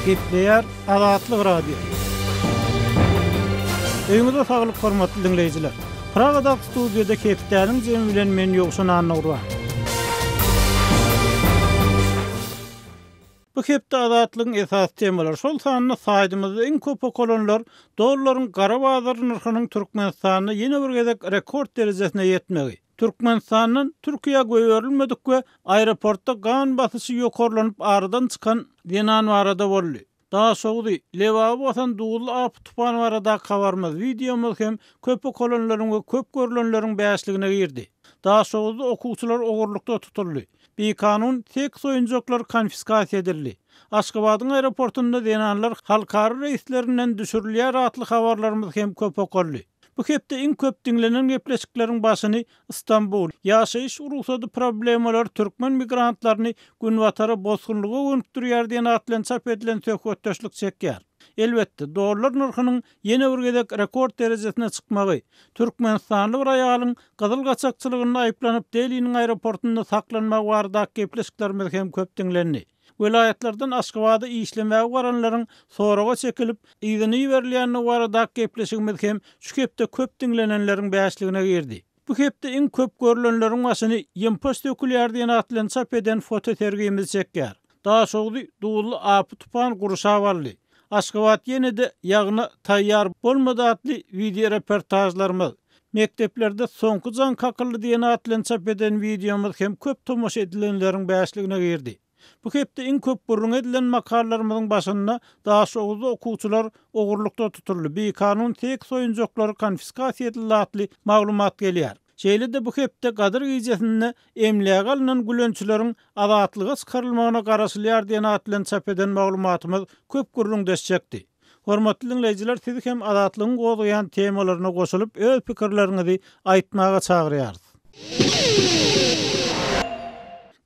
Gepleýär Azatlyk Radiosy. Öýüňize saglyk hormatly diňleýjiler. Pragadaky studiýada hepdäniň jemi bilen men Ýowşan Annagurban. Bu hepde Azatlygyň esasy temalary, şol sanda saýtymyzda iň köp okalanlar dollaryň gara bazar nyrhynyň Türkmenistanda ýene bir gezek rekord derejesine ýetmegi, Türkmenistandan Türkiýä goýberilmedik we aeroportda gan basyşy ýokarlanyp aradan çykan zenan barada boldy. Daşogzy, Lebaby basan duzly apy-tupan baradaky habarymyz, wideomyz hem köp okalanlaryň we köp görlenleriň bäşligine girdi. Daşoguzda okuwçylar ogurlykda tutuldy. Bikanun seks oýunjaklar konfiskasiýa edildi. Aşgabadyň aeroportunda zenanlar halkara reýslerinden düşürilýär atly habarlarymyz hem köp okaldy. Bu hepde iň köp diňlenen gepleşikleriň başyny Stambul, ýaşaýyş rugsady problemalary türkmen migrantlaryny günbatara bosgunlyga gönükdirýär diýen at bilen çap edilen söhbetdeşlik çekýär. Elbetde, dollar nyrhynyň ýene bir gezek rekord derejesine çykmagy, türkmenistanly bir aýalyň gyzyl gaçakçylygynda aýyplanyp Deliniň aeroportynda saklanmagy baradaky gepleşiklerimiz hem köp diňlendi. Welaýatlardan Aşgabada işlemäge baranlaryň soraga çekilip, yzyna iberilýändigi baradaky gepleşigimiz hem şu hepde köp diňlenenleriň bäşligine girdi. Bu hepde iň köp görlenleriň başyny Ýympaş dökülýär diýen at bilen çap eden fotosergimiz çekýär. Daşogzy duzly apy-tupan gurşap aldy. Aşgabat ýene-de ýagyna taýýar bolmady atly wideoreportažlarymyz, Mekdeplerde soňky jaň kakyldy diýen at bilen çap eden wideomyz hem köp tomaşa edilenleriň bäşligine girdi. Bu hepde iň köp gürrüň edilen makalalarymyzyň başynda Daşoguzda okuwçylar ogurlykda tutuldy, bikanun seks oýunjaklary konfiskasiýa edildi atly maglumat gelýär. Şeýle-de bu hepde Gadyr gijesinde emlägi alnan gülençileriň azatlyga çykarylmagyna garaşylýar diýen at bilen çap eden maglumatymyz köp gürrüňdeş çekdi. Hormatly diňleýjiler sizi hem Azatlygyň gozgaýan temalaryna goşulyp öz pikirleriňizi aýtmaga çagyrýarys.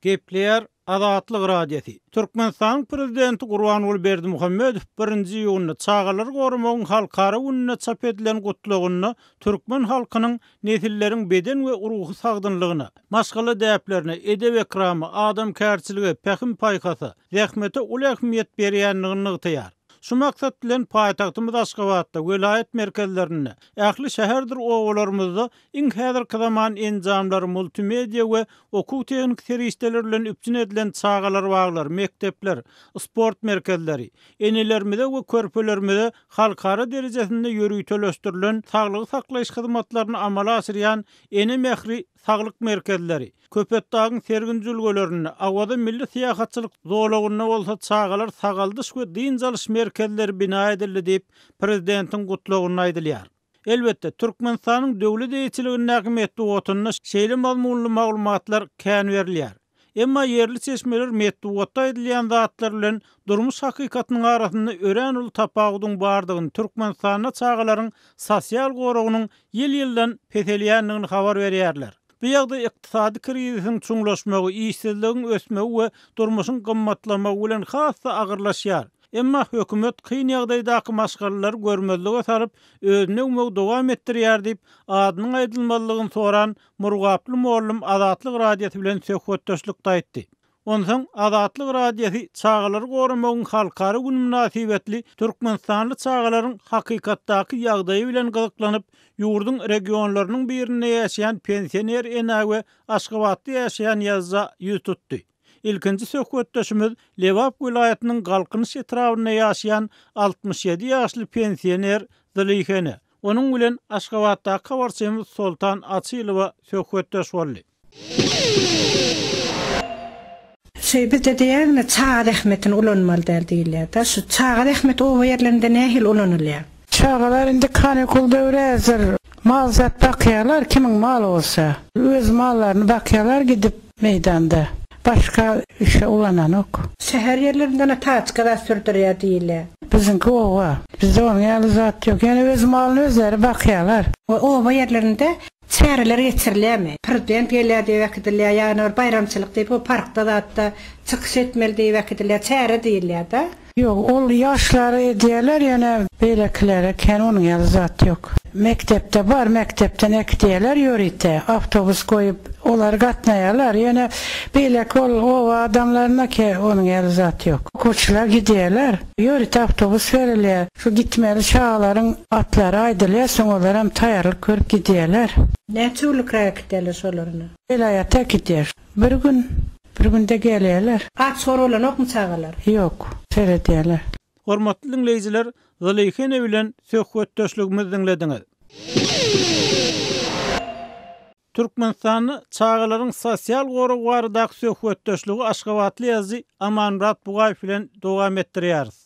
Gepleýär Azatlyk Radiosy. Türkmenistanyň Prezidenti Gurbanguly Berdimuhamedow birinji iýunda Çagalary goramagyň halkara gününde çap edilen gutlagynda türkmen halkynyň nesilleriň beden we ruhy sagdynlygyna, maşgala däplerine, edep-ekrama, adamkärçilige, pähim-paýhasa, zähmete uly ähmiýet berýändigini nygtaýar. Şu maksat bilen, paýtagtymyz Aşgabatda, welaýat merkezlerinde, ähli şäherdir obalarymyzda iň häzirki zaman enjamlar, multimediýa we okuw-tehniki serişdeler bilen üpjün edilen çagalar baglary, mekdepler, sport merkezleri, enelerimize we körpelerimize halkara derejesinde ýöriteleşdirilen saglygy saklaýyş hyzmatlaryny amala aşyrýan Ene mähri saglyk merkezleri, Köpetdagyň sergin jülgelerinde, Awaza milli syýahatçylyk zolagynda bolsa çagalar sagaldyş we dynç alyş merkezleri bina edildi diýip, prezidentiň gutlagynda aýdylýar. Elbetde, Türkmenistanyň döwlet eýeçiligindäki metbugatynda şeýle mazmunly maglumatlar kän berilýär. Emma ýerli çeşmeler metbugatda aýdylýan zatlar bilen durmuş hakykatynyň arasynda örän uly tapawudyň bardygyny, Türkmenistanda çagalaryň sosial goragynyň ýyl-ýyldan peselýändigini habar berýärler. Bu ýagdaý ykdysady krizisiň çuňlaşmagy, işsizligiň ösmegi we durmuşyň gymmatlamagy bilen has-da agyrlaşýar. Emma hökümet kyn ýagdaýdaky maşgalalary görmezlige salyp, özüni öwmegi dowam etdirýär diýip, adynyň aýdylmazlygyny soran murgaply mollum Azatlyk Radiosy bilen söhbetdeşlikde aýtdy. Onsoň Azatlyk Radiosy Çagalary goramagyň halkara güni mynasybetli türkmenistanly çagalaryň hakykatdaky ýagdaýy bilen gyzyklanyp, ýurduň regionlarynyň birinde ýaşaýan pensioner enä we Aşgabatda ýaşaýan ýazyja ýüz tutdy. Ilkinji söhbetdeşimiz Lebap welaýatynyň Galkynyş etrabynda ýaşaýan 67 ýaşly pensioner Zylyha ene. Onuň bilen Aşgabatdaky habarçymyz Soltan Açylowa söhbetdeş boldy. Şeý bizde diýýär çaga zähmetini ulanmaly däl diýilýär-de. Şu çaga zähmeti oba ýerlerinde nähili ulanylýar? Çagalar indi kanikul döwri häzir mal zat bakýarlar kimiň maly bolsa. Öz mallaryny bakýarlar gidip meýdanda. Başga işe ulananok. Şäher ýerlerinde taçka zat sürdürýär diýilýär. Biziňki oba. Bizde onuň ýaly zat ýok. Ýöne öz malyny özleri bakýarlar. Oba ýerlerinde Çäreler geçirilýärmi? Prezident gelýär diýip äkidilýär, ýagny bir baýramçylyk diýip, o parkda zatda çykyş etmeli diýip äkidilýär, çäre diýilýär-de. Ýok, ol ýaşlara edýärler, ýöne beýlekilere kän onuň ýaly zat ýok. Mekdepde bar, mekdepden äkidýärler ýörite, awtobus goýup, olar gatnaýarlar, ýöne beýleki ol oba adamlaryna ke onuň ýaly zat ýok. Okuwçylar gidýärler. Ýörite awtobus berilýär. Şu gitmeli çagalaryň atlary aýdylýar, soň olaram taýýarlyk görüp gidýärler. Näçe günlük äkidýärler şolaryny? Welaýata äkidýär. Bir gün, bir günde gelýärler. Aç-hor bolanokmy çagalar? Ýok, seredýärler. Hormatly diňleýjiler, Zylyha ene bilen söhbetdeşligimizi diňlediňiz. Türkmenistanda çagalaryň sosial goragy baradaky söhbetdeşligi aşgabatly ýazyjy Amanmyrat Bugaýew bilen dowam etdirýäris.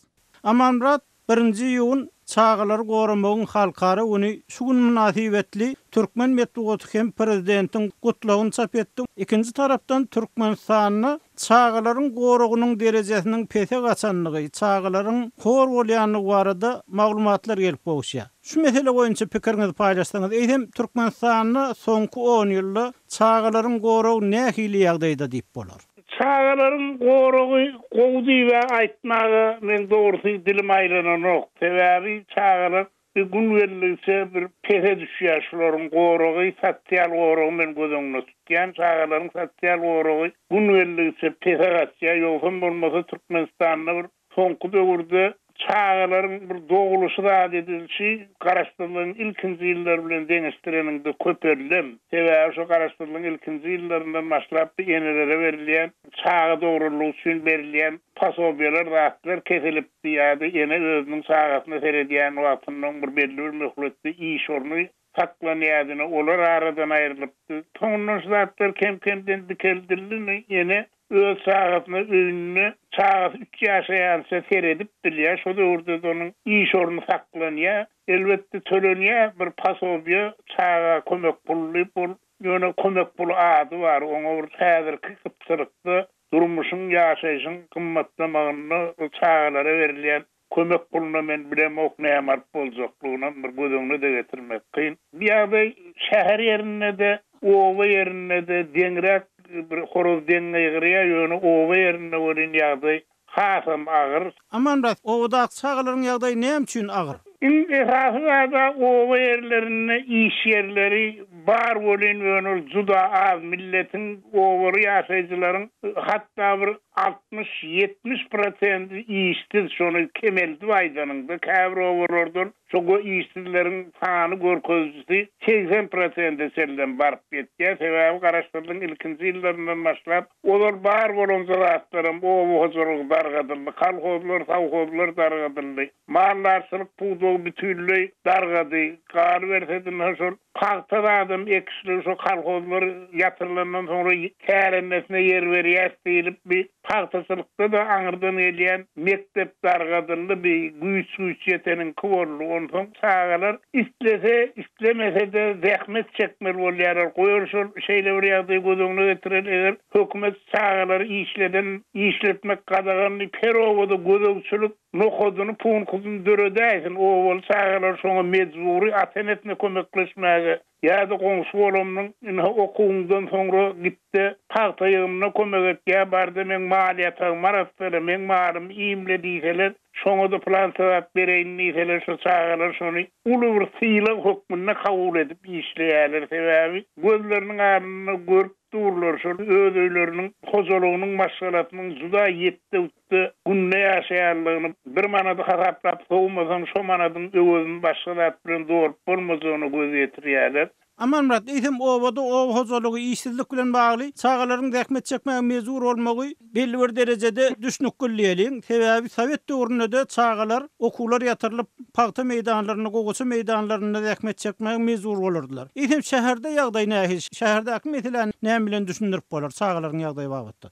Amanmyrat, birinji iýun Çagalary goramagyň halkara güni şu gün mynasybetli türkmen metbugaty hem prezidentiň Gutlagyny çap etdi. Ikinji tarapdan Türkmenistanda çagalaryň goragynyň derejesiniň pese gaçandygy, çagalaryň hor bolýandygy barada maglumatlar gelip gowuşýar. Şu mesele boýunça pikiriňizi paýlaşsaňyz, eýsem Türkmenistanda soňky on ýylda çagalaryň goragy nähili ýagdaýda diýip bolar? Çagalaryň goragy gowy diýib-ä aýtmaga meň dogrusy dilim aýlananok. Sebäbi çagalar bir gün geldigiçe bir pese düşýär şularyň goragy, sosial goragy men göz öňünde tutýan. Çagalaryň sosial goragy gün geldigiçe pese gaçýar. Ýogsam bolmasa Türkmenistanda bir Soňky döwürde çagalaryň bir dogluşy zat edilişi Garaşsyzlygyň ilkinji ýyllary bilen deňeşdireniňde köpeldem. Sebäbi şo Garaşsyzlygyň ilkinji ýyllaryndan başlap bir enelere berilýän çaga dogranlygy üçin berilýän posobiýalar zatlar kesilipdi ýa-da ene özüniň çagasyna seredýän wagtynda bir belli bir möhletde iş orny saklanýardy ine olar aradan aýrylypdy. Soňundan şu zatlar kem-kemden dikeldildi ene Öz çagasyna öýünde çagasy üç ýaşaýança seredip bilýär. Şo döwürde-de onuň iş orny saklanýar. Elbetde tölenýär bir posobiýe, çaga kömek puly diýip ol ýöne kömek puly ady bar. Oňa bir häzirki gytçylykda durmuşyň, ýaşaýşyň gymmatlamagynda çagalara berilýän Kömek puluna men bilemok näme alyp boljaklygynam bir göz öňüne-de getirmek kyn. Bu ýagdaý şäher ýerinde-de, oba ýerinde-de deňräk bir horoz deň gygyrýar, ýöne oba ýerinde welin ýagdaý hasam agyr. Amanmyrat, obadaky çagalaryň ýagdaýy näme üçin agyr? Iň esasy zad-a oba ýerlerinde iş ýerleri bar welin ýöne ol juda az, milletiň obaly ýaşaýjylaryň hatda bir 60, 70 prosendi işsiz, şony kemeldip aýdanyňda käbir obalardan şo işsizleriň sany görkezijisi 80 prosende çenlem baryp ýetýär. Sebäbi garaşsyzlygyň ilkinji ýyllaryndan başlap ozal bar bolanja zatlaram oba hojalygy dargadyldy, kolhozlar, sowhozlar dargadyldy. Maldarçylyk pudagy bütinleý dargady. Galyberse-de ynha şol pagta zadam ekişligi şo kolhozlar ýatyrylandan soňra kärendesine ýer berýäs diýlip bi pagtaçylykda-da aňyrdan gelýän mekdep dargadyldy bi güýç-güýç ýeteniňki boldy. Onsoň çagalar islese, islemese-de zähmet çekmeli bolýarlar. Goýar şol şeýle bir ýagdaýy göz öňüne getireli eger hökümet çagalary işleden işletmek gadagan diýip her obada gözegçilik Nokadyny, punkudyny döredäýsin, obaly çagalar şoňa mejbury ata-enesine kömekleşmäge ýa-da goňşy-golamynyň ynha okuwyňdan soňra git-de pagta ýygymyna kömek et ýa bar-da meň mal ýatagymy arassala, meň malymy iýmle diýseler, şoňa-da pylança zat bereýin diýseler, şo çagalar şony uly bir sylag hökmünde kabul edip işleýärler. Sebäbi gözleriniň alnynda görüp durlar, şol öz öýleriniň, hojalygynyň, maşgalasynyň juda ýetde-gütde günde ýaşaýanlygyny, bir manady hasaplap sowmasaň, şo manadyň öwezini başga zat bilen dolup bolmajagyna göz ýetirýärler. Amanmyrat, eýsem obada oba hojalygy, işsizlik bilen bagly çagalaryň zähmet çekmäge mejbur bolmagy belli bir derejede düşnükli diýeliň. Sebäbi sowet döwründe-de çagalar okuwlar ýatyrylyp, pagta meýdanlarynda, gowaça meýdanlarynda zähmet çekmäge mejbur bolardylar. Eýsem şäherde ýagdaý nähili? Şäherdäki meseläni näme bilen düşündirip bolar çagalaryň ýagdaýy babatda?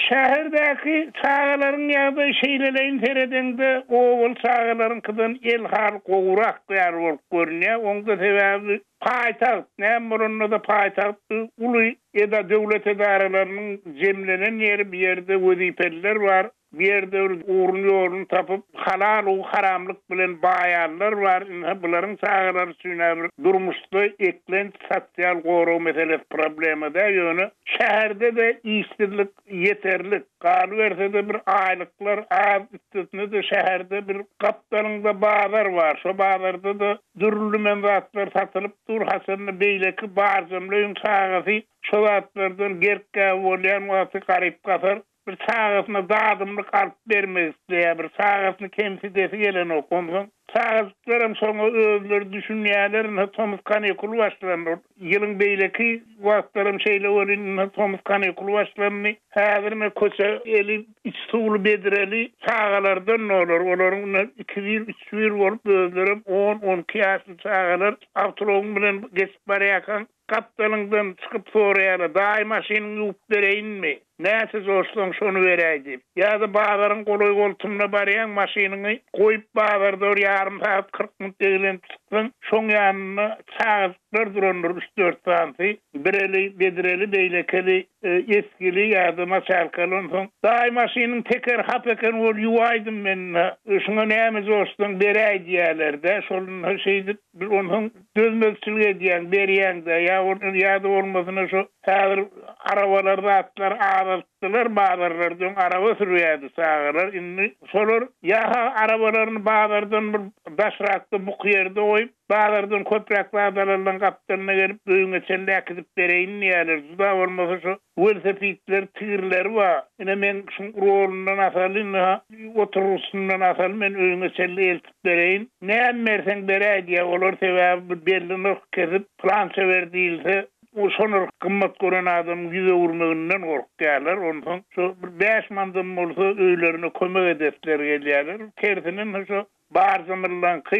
Şäherdäki çagalaryň ýagdaýy şeýleleýin seredeňde obaly çagalaryňkydan el-hal gowurak ýaly bolup görünýär. Oň-da sebäbi paýtagt, näme bolanda-da paýtagt uly eda döwlet edaralarynyň jemlenen ýeri, bu ýerde wezipeliler bar. Bu ýerde bir ugruny-ýoluny tapyp, halal-u-haramlyk bilen baýanlar bar. Ynha, bularyň çagalary üçin-ä bir durmuşda eklenç, sosial gorag meselesi problema däl. Ýöne şäherde-de işsizlik ýeterlik. Galyberse-de bir aýlyklar az, üstesine-de şäherde bir gapdalyňda bazar bar. Şo bazarda-da dürli-dümen zatlar satylyp dur. Haçanda beýleki barjamly öýüň çagasy şo zatlardan gerk-gäbe bolýan wagty garyp-gasar. bir çagasyna dadymlyk alyp bermek isleýär, bir çagasyny kemsidesi gelenok. Onsoň çagajyklaram şoňa özleri düşünýärler, ynha tomus kanikuly başlandy. Ýylyň beýleki wagtlaram şeýle welin, ynha tomus kanikuly başlandy. Häzir ine köçe eli iç suwly bedreli çagalardan dolar. Olaryň ine ikibir, üçbir bolup özlerem on, onki ýaşly çagalar awtoulagyň bilen geçip barýarkaň Gapdalyňdan çykyp soraýarlar, Daýy maşynyňy ýuwup bereýinmi? Näçe joşsaň şony beräý diýip. Ýa-da bazaryň golaý-goltumyna barýaň, maşynyňy goýup bazarda bir ýarym sagat, 40 minut eglenip çyksaň, şoň ýanynda çagajyklar durandyr üç-dört sanysy. Bir eli bedreli, beýleki eli esgili ýa-da maçalkaly. Onsoň, Daýy maşynyň tekeri hap eken, ol ýuwaýdym men, şuňa näme joşsaň beräý diýýärler-dä. Şol şeýdip, onsoň Dözmezçilik edýäň, berýäň-dä, ýa ýa-da bolmasyna şo häzir arabalar zatlar azaltdylar bazarlarda, öň araba sürýärdi çagalar, indi şolar ýa-ha arabalaryny bazardan bir daşrakda buky ýerde goýup, bazardan köpräk zat alanlaň gapdalyna gelip öýüňe çenli äkidip bereýin diýýärler, juda bolmasa şo welosipedler, tigirleri bar, ine meň şuň rolundan asaly, indi-ha oturgyçyndan asaly men öýüňe çenli eltip Bereýin. Näme berseň beräý diýýär. Olar sebäbi bir belli nyrh kesip, pylança ber diýilse, şo nyrh gymmat gören adamyň ýüz öwürmeginden gorkýarlar. Onsoň şo bir bäş mandam bolsa öýlerine kömek edesleri gelýärler. Tersine şo barjamyllaňky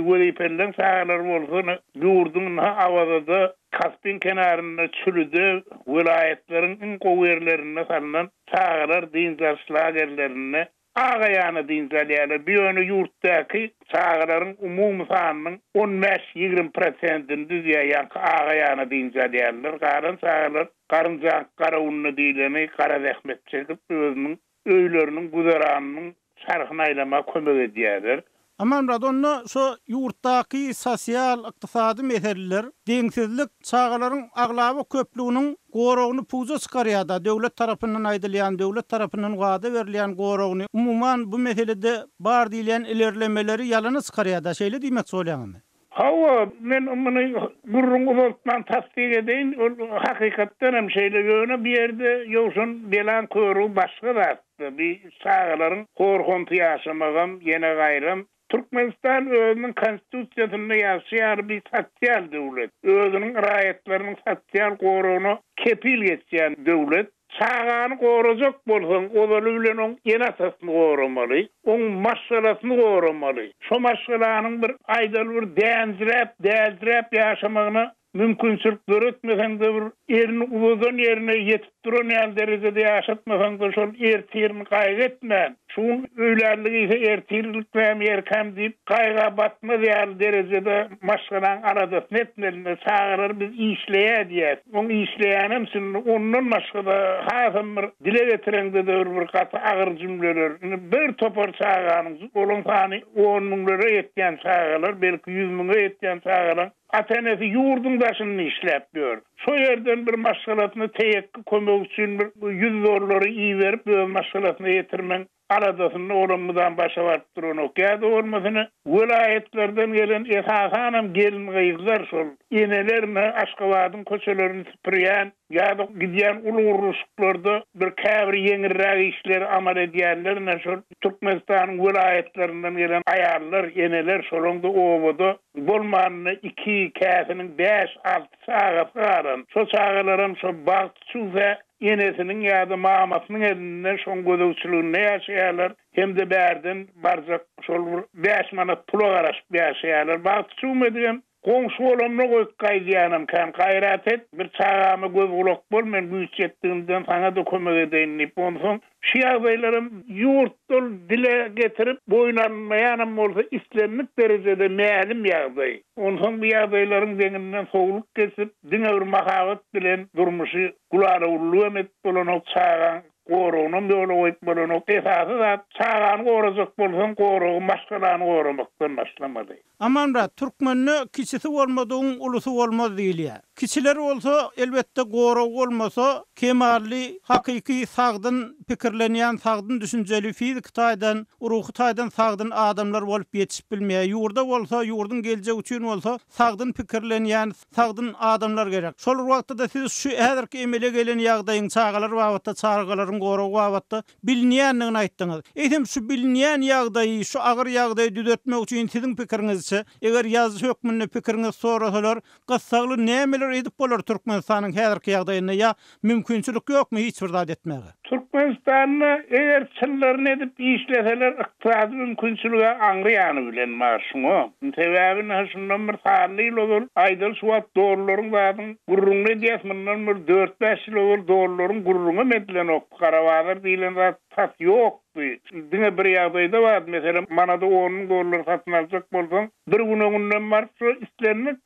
wezipelileň çagalary bolsa ýurduň ynha Awazada, Kaspiň kenarynda, Çülide, welaýatlaryň iň gowy ýerlerinde salnan çagalar dynç alyş lagerlerinde Aga-ýana dynç alýarlar. Bu ýöne ýurtdaky çagalaryň umumy sanynyň on bäş-ýigrimi prosentini düzýär, ýaňky aga-ýana dynç alýanlar. Galan çagalar garynjaňky garawunda diýleni gara zähmet çekip, özüniň öýleriniň güzeranynyň çarhyny aýlamaga kömek edýärler. Amanmyrat, onda şo ýurtdaky sosial, ykdysady meseleler, deňsizlik çagalaryň aglaba köplüginiň goragyny puja çykarýar-da, döwlet tarapyndan aýdylýan, döwlet tarapyndan wada berilýän goragyny, umuman bu meselede bar diýilýän ilerlemeleri ýalana çykarýar-da, şeýle diýmekçi bolýaňyzmy? Hawa, men muny gürrüň uzaltman tassyk edeýin, ol hakykatdan hem şeýle, ýöne bu ýerde Ýowşan belaň körügi başga zatda, bi çagalaryň hor-homsy ýaşamagam, ýene gaýram, Türkmenistan özüniň Konstitusiýasynda ýazşy ýaly bir sosial döwlet, özüniň raýatlarynyň sosial goragyna kepil geçýän döwlet. Çagany gorajak bolsaň, ozaly bilen oň ene-atasyny goramaly, oň maşgalasyny goramaly. Şo maşgalanyň bir aýdaly bir dänjiräp, däljiräp ýaşamagyna mümkinçilik döretmeseň-de bir elini uzadan ýerine ýetip duran ýaly derejede ýaşatmasaň-da şol ertirini gaýgy etmän, Şu gün öýlänlik iýse ertirlik näme ýerkäm diýip, gaýga batmaz ýaly derejede maşgalaň aladasyny etmeli. Çagalar biz işleýär diýýäs. Oň işleýänem şindi ondan başga-da hasam bir dile getireňde-de bir bir gaty agyr jümleler. Indi bir topar çaganyň, olaň sany on müňlere ýetýän çagalar, belki ýüz müňe ýetýän çagalaň Ata-enesi ýurduň daşynda işläp ýör. Şo ýerden bir maşgalasyna teýekki kömek üçin bir ýüz dollary iberip öz maşgalasyna ýetirmeň aladasynda olam mydam başa baryp duranok. Ýa-da bolmasa welaýatlardan gelen esasanam gelin-gyzlar şol eneler ine Aşgabadyň köçelerini süpürýän Ýa-da gidýän uly gurluşyklarda bir käbir ýeňilräk işleri amal edýänler ine şol Türkmenistanyň welaýatlaryndan gelen aýallar, eneler şolaň-da obada bolmanda iki, käsiniň bäş, alty çagasy galan. Şo çagalaram şo bagt çüwse enesiniň ýa-da mamasynyň elinde şoň gözegçiliginde ýaşaýarlar hem-de bärden barjak şol bir bäş manat pula garaşyp ýaşaýarlar. Bagty çüwmedigem Goňşy-golamda goýup gaýdýanam kän. Gaýrat et, bir çagama göz-gulak bol, men güýç ýetdigimden saňa-da kömek edeýin diýip, onsoň şu ýagdaýlaram ýurtda ol dile getirip boýun alynmaýanam bolsa islendik derejede mälim ýagdaý. Onsoň bu ýagdaýlaryň deňinden sowlup geçip, diňe bir mahabat bilen durmuşy gülala-güllügem edip bolanok, çagaň goragynam ýola goýup bolanok. Esasy zat, çagany gorajak bolsaň, goragy maşgalany goramakdan başlamaly. Amanmyrat, türkmende kiçisi bolmadygyň ulusy bolmaz diýilýär. Kiçiler bolsa, elbetde, goragy bolmasa, kemally, hakyky sagdyn pikirlenýän, sagdyn düşünjeli, fiziki taýdan, ruhy taýdan sagdyn adamlar bolup ýetişip bilmeýär. Ýurda bolsa, ýurduň geljegi üçin bolsa, sagdyn pikirlenýän, sagdyn adamlar gerek. Şol bir wagtda-da siz şu häzirki emele gelen ýagdaýyň çagalar babatda çagalaryň. Çagalaryň goragy babatda bilinýändigini aýtdyňyz. Eýsem, şu bilinýän ýagdaýy, şu agyr ýagdaýy düzetmek üçin siziň pikiriňizçe, eger ýazyjy hökmünde pikiriňizi sorasalar, gyssagly nämeler edip bolar Türkmenistanyň häzirki ýagdaýynda ýa mümkinçilik ýokmy hiç bir zat etmäge? Türkmenistanda eger çynlaryny edip işleseler ykdysady mümkinçilig-ä aňry ýany bilen bar şuňa. Sebäbi ynha şundan bir sanly ýyl ozal aýdaly şu wagt dollaryň zadyň gürrüňini edýäs mundan bir dört-bäş ýyl ozal dollaryň gürrüňem edilenokdy gara bazar diýlen zat tas ýokdy. Diňe bir ýagdaýda bardy meselem manada on müň dollar satyn aljak bolsaň bir gün öňünden baryp şo islendik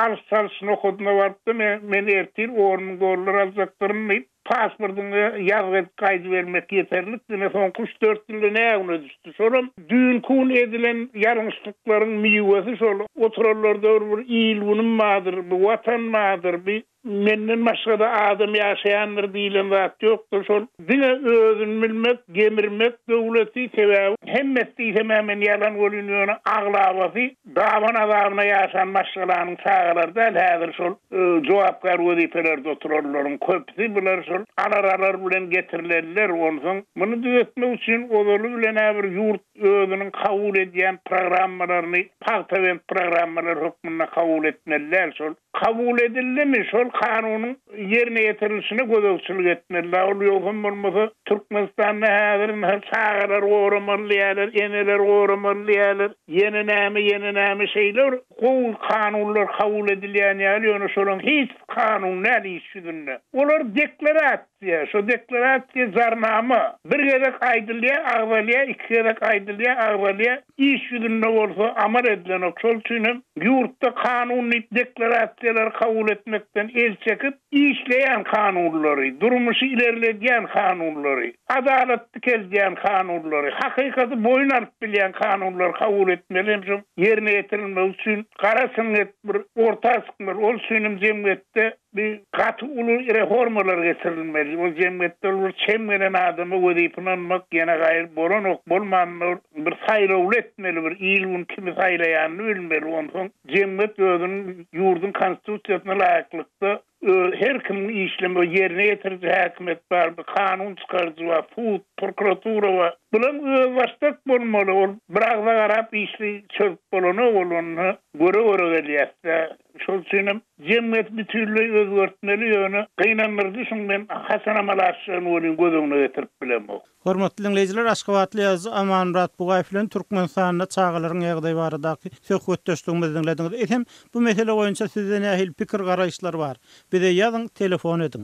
alyş-çalyş nokadyna barypda men ertir on müň dollar aljakdyryn diýip Pasportyňy ýazgy edip gaýdybermek ýeterlik, ine soňky üç-dört ýylda nä güne düşdi. Şolam düýnki gün edilen ýalňyşlyklaryň miwesi şol. Oturanlarda bir bir il-günüm bardyr, bir Watan bardyr, bir menden başga-da adam ýaşaýandyr diýlen zat ýokdur. Şol diňe özüni bilmek, gemirmek döwleti, sebäbi hemmesi diýsem-ä men ýalan welin ýöne aglabasy Daban azabyna ýaşan maşgalanyň çagalary däl häzir şol jogapkär wezipelerde oturanlaryň köpüsi bular şol alar-alar bilen getirilenler onsoň muny düzetmek üçin ozaly bilen-ä bir ýurt özüniň kabul edýän programmalaryny pagtabent programmalary hökmünde kabul etmeli däl şol Kabul edildimi, şol kanunyň ýerine ýetirilişine gözegçilik etmeli-dä ol, ýogsam bolmasa Türkmenistanda häzir ynha çagalary goramaly diýýärler, eneleri goramaly diýýärler, ýene näme, ýene näme şeýle bir gowy kanunlar kabul edilýän ýaly, ýöne şolaryň hiç kanun däl iş ýüzünde. Olar deklarasiýa. Şo deklarasiýa jarnama bir gezek aýdylýar, agzalýar, iki gezek aýdylýar, agzalýar, iş ýüzünde bolsa amal edilenok. Şol üçin hem ýurtda kanun diýip deklarasiýalary kabul etmekden el çekip, işleýän kanunlary, durmuşy ilerledýän kanunlary, adalat dikeldýän kanunlary, hakykaty boýun alyp bilýän kanunlary kabul etmeli hem şoň ýerine ýetirilmegi üçin gara çyňňet bir orta çykmaly. Ol üçin hem jemgyýetde Bir gaty uly reformalar geçirilmeli. Ol jemgyýetde ol bir çem gelen adama wezipe ynanmak ýene gaýry bolanok, bolmanda bir saýlawly etmeli bir il-gün kimi saýlaýanyny bilmeli. Onsoň jemgyýet özüniň ýurduň konstitusiýasyna laýyklykda her kimiň işlemegi ýerine ýetiriji häkimiýet bar, bir kanun çykaryjy bar, sud, prokuratura bar. Bulaň özbaşdak bolmaly. Ol bir agza garap işli çözüp bolanok ol onda göre-göre gelýäs-dä. Şol üçinem jemgyýeti bütinleý özgertmeli, ýöne gynandyrdy şuň men haçan amala aşjagyny welin göz öňüne getirip bilemok. Hormatly diňleýjiler, aşgabatly ýazyjy Amanmyrat Bugaýew bilen Türkmenistanda çagalaryň ýagdaýy baradaky söhbetdeşligimizi diňlediňiz. Eýsem, bu mesele boýunça sizde nähili pikir-garaýyşlar bar? Bize ýazyň, telefon ediň.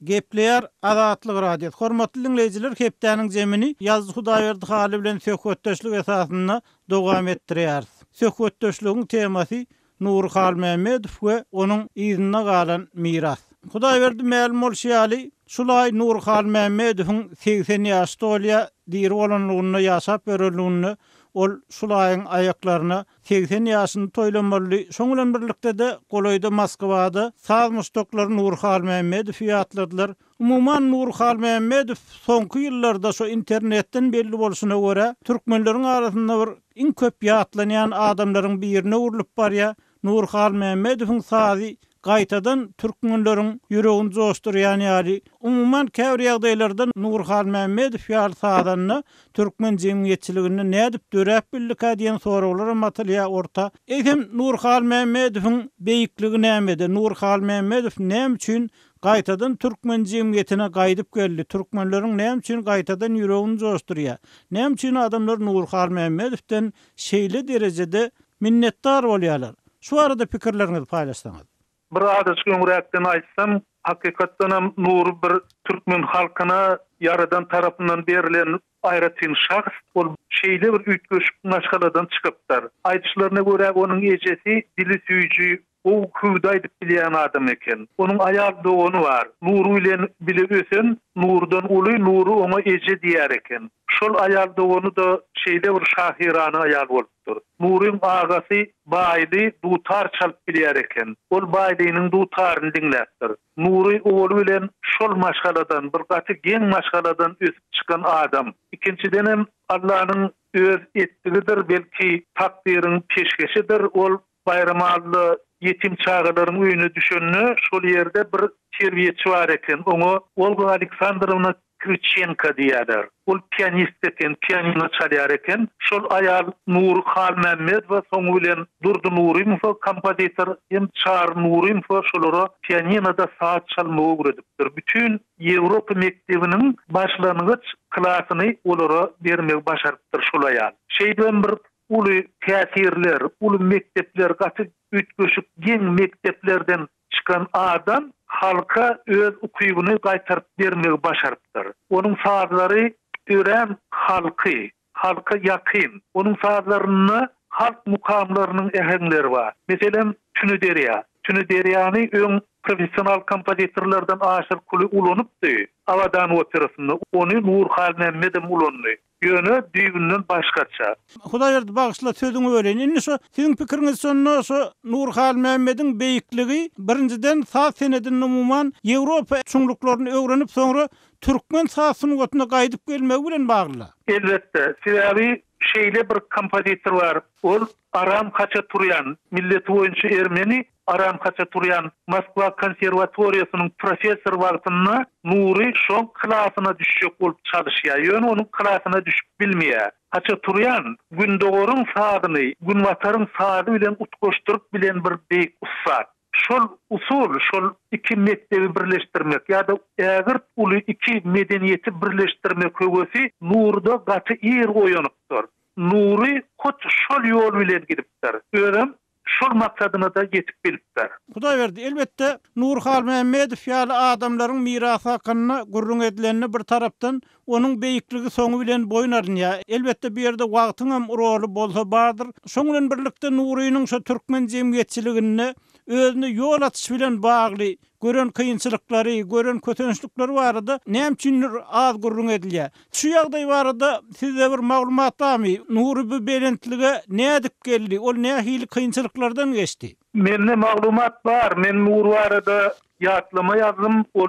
Gepleýär Azatlyk Radiosy. Hormatly diňleýjiler, hepdäniň jemini ýazyjy Hudaýberdi Hally bilen söhbetdeşlik esasynda dowam etdirýäris. Söhbetdeşligiň temasy Nury Halmämmedow we onuň yzynda galan miras. Hudaýberdi mälim bolşy ýaly, şul aý Nury Halmämmedowyň 80 ýaşy dolýar, diri bolanlygynda, ýaşap ýörenliginde ol şul aýyň aýaklaryna 80 ýaşyny toýlamalydy. Şoň bilen birlikde-de golaýda Moskwada saz muşdaklary Nury Halmämmedowy ýatladylar. Umuman Nury Halmämmedow soňky ýyllarda şo internetden belli bolşuna görä türkmenleriň arasynda bir iň köp ýatlanýan adamlaryň birine öwrülip barýar. Nury Halmämmedowyň sazy gaýtadan türkmenleriň ýüregini joşdurýan ýaly. Umuman käbir ýagdaýlarda Nury Halmämmedow ýaly sazanda türkmen jemgyýetçiliginde nädip döräp bildikä diýen soraglaram atylýar orta. Eýsem Nury Halmämmedowyň beýikligi nämede? Nury Halmämmedow näme üçin Gaýtadan türkmen jemgyýetine gaýdyp geldi. Türkmenleriň näme üçin gaýtadan ýüregini joşdurýar? Näme üçin adamlar Nury Halmämmedowden şeýle derejede minnetdar bolýarlar? Şu barada pikirleriňizi paýlaşsaňyz. Bir azajyk öňräkden aýtsam, hakykatdanam Nury bir türkmen halkyna Ýaradan tarapyndan berlen aýratyn şahs. Ol şeýle bir üýtgeşik maşgaladan çykypdyr. Aýdyşlaryna görä, onuň ejesi dili süýji, Gowy hüwdi aýdyp bilýän adam eken. Onuň aýal dogany bar. Nury bilen bile ösen, Nurudan uly, Nury oňa eje diýer eken. Şol aýal dogany-da şeýle bir şahyrana aýal bolupdyr. Nuryň agasy Baýly dutar çalyp bilýär eken. Ol Baýlynyň dutaryny diňläpdir. Nury owaly bilen şol maşgaladan, bir gaty geň maşgaladan ösüp çykan adam. Ikinjidenem, Allanyň öz etdigidir, belki, takdyryň peşgeşidir, ol Baýramalyda Ýetim çagalaryň öýüne düşende, şol ýerde bir terbiýeçi bar eken, oňa Olga Aleksandrowna Kriwçenko diýýärler. Ol pianist eken, pianino çalýar eken. Şol aýal Nury Halmämmedowa, soňy bilen Durdy Nurymowa kompozitor hem Çary Nurymowa şolara pianinoda saz çalmagy öwredipdir. Bütin Ýewropa mekdebiniň başlangyç klasyny olara bermegi başarypdyr şol aýal. Şeýdibem bir uly täsirler, uly mekdepler, gaty üýtgeşik geň mekdeplerden çykan adam halka öz ukybyny gaýtaryp bermegi başarypdyr. Onuň sazlary örän halky, halka ýakyn. Onuň sazlarynda halk mukamlarynyň äheňleri bar. Meselem, Tüni derýa. Tüni derýany öň professional kompozitorlardan Aşyr Kuly ulanypdy Abadan operasynda. Ony Nury Halmämmedem ulandy. Ýöne düýbünden başgaça. Hudaýberdi bagyşla sözüňi böleýin. Indi şu siziň pikiriňiz şonda şu Nury Halmämmediň beýikligi birinjiden saz senedinde umuman Ýewropa çuňluklaryny öwrenip soňra türkmen saz sungatyna gaýdyp gelmegi bilen baglyda. Elbetde, sebäbi şeýle bir kompozitor bar, ol Aram Haçaturýan, milleti boýunça ermeni, Aram Haçaturýan Moskwa konserwatoriýasynyň professory wagtynda Nury şoň klasyna düşjek bolup çalyşýar, ýöne onuň klasyna düşüp bilmeýär. Haçaturýan Gündogaryň sazyny Günbataryň sazy bilen utgaşdyryp bilen bir beýik ussat. Şol usul, şol iki mekdebi birleşdirmek ýa-da ägirt uly iki medeniýeti birleşdirmek höwesi Nuryda gaty ir oýanypdyr. Nury hut şol ýol bilen gidipdir. Özem şol maksadyna-da ýetip bilipdir. Hudaýberdi, elbetde, Nury Halmämmedow ýaly adamlaryň mirasy hakynda gürrüň edilende bir tarapdan onuň beýikligi soňy bilen boýun alynýar. Elbetde, bu ýerde wagtyňam roly bolsa bardyr. Şoň bilen birlikde Nurynyň şo türkmen jemgyýetçiliginde özüne ýol açyş bilen bagly gören kynçylyklary, gören kösençlikleri barada näme üçindir az gürrüň edilýär. Şu ýagdaý barada sizde bir maglumat barmy? Nury bu belentlige nädip geldi? Ol nähili kynçylyklardan geçdi? Mende maglumat bar. Men Nury barada ýatlama ýazdym. Ol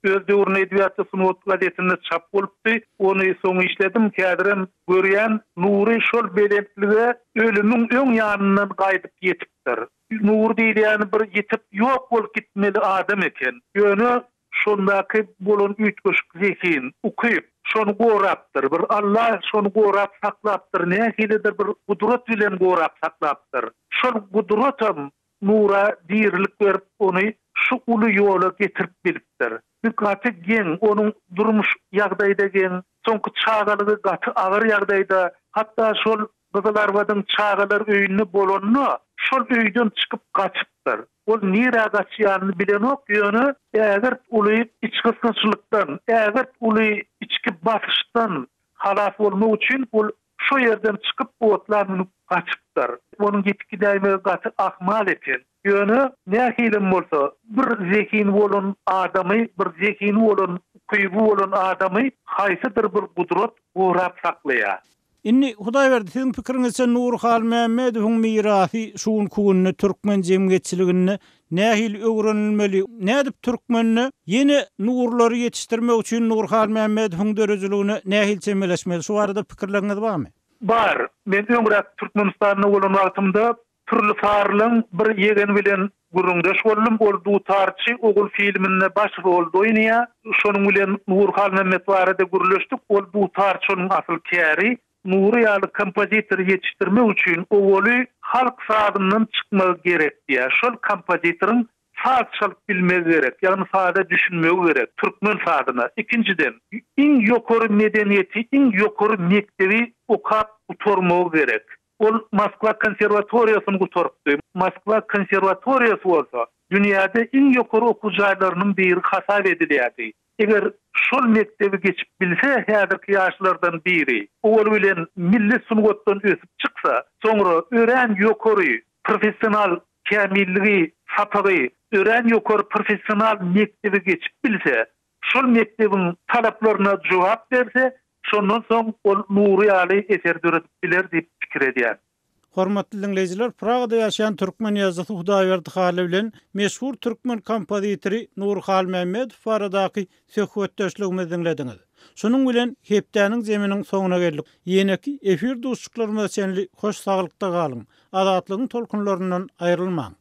öz döwründe Edebiýat we sungat gazetinde çap bolupdy. Ony soň işledim. Häzirem görýän, Nury şol belentlige ölümiň öň ýanyndan gaýdyp ýetipdir. Nury diýilýäni bir ýitip ýok bolup gitmeli adam eken. Ýöne şondaky bolan üýtgeşik zehin, ukyp şony gorapdyr. Bir Alla şony gorap saklapdyr, nähilidir bir gudrat bilen gorap saklapdyr. Şol gudratam Nura dirilik berip ony şu uly ýola getirip bilipdir. Bu gaty geň, onuň durmuş ýagdaýy-da geň, soňky çagalygy gaty agyr ýagdaýda, hatda şol Gyzylarbadyň çagalar öýünde bolanda, şol öýden çykyp gaçypdyr. Ol nirä gaçýanyny bilenok, ýöne ägirt uly içgysgynçlykdan, ägirt uly içki basyşdan halas bolmak üçin ol şo ýerden çykyp otla münüp gaçypdyr. Onuň ýitip gidäýmegi gaty ahmal eken. Ýöne nähilem bolsa, bir zehini bolan adamy, bir zehini bolan, ukyby bolan adamy haýsydyr bir gudrat gorap saklaýar. Indi, Hudaýberdi, siziň pikiriňizçe Nury Halmämmedowyň mirasy şu günki günde türkmen jemgyýetçiliginde nähili öwrenilmeli? Nädip türkmende ýene nurlary ýetişdirmek üçin Nury Halmämmedowyň döredijiligine nähili çemeleşmeli? Şu barada pikirleriňiz barmy? Bar. Men öňräk Türkmenistanda bolan wagtymda Pürli Sarylyň bir ýegeni bilen gürrüňdeş boldum. Ol Dutarçy ogul filminde baş rolda oýnaýar. Şonuň bilen Nury Halmämmet barada gürleşdik. Ol dutarçy onuň asyl käri. Nury ýaly kompozitory ýetişdirmek üçin owaly halk sazyndan çykmagy gerek diýýär. Şol kompozitoryň saz çalyp bilmegi gerek, ýagny saza düşünmegi gerek, türkmen sazyna. Ikinjiden, iň ýokary medeniýeti, iň ýokary mekdebi okap gutarmagy gerek. Ol Moskwa konserwatoriýasyny gutarypdy. Moskwa konserwatoriýasy bolsa dünýäde iň ýokary okuw jaýlarynyň biri hasap edilýärdi. Eger şol mekdebi geçip bilse häzirki ýaşlardan biri, owal bilen milli sungatdan ösüp çyksa, soňra örän ýokary professional kämilligi, sapagy, örän ýokary professional mekdebi geçip bilse, şol mekdebiň talaplaryna jogap berse, şondan soň ol Nury ýaly eser döredip biler diýip pikir edýän. Hormatly diňleýjiler, Pragada ýaşaýan türkmen ýazyjysy Hudaýberdi Hally bilen meşhur türkmen kompozitory Nury Halmämmedow baradaky söhbetdeşligimizi diňlediňiz. Şunuň bilen hepdäniň zeminiň soňuna geldik. Ýeneki efir duşuşyklarymyza çenli hoş saglykda galyň! Azatlygyň tolkunlaryndan aýrylmaň!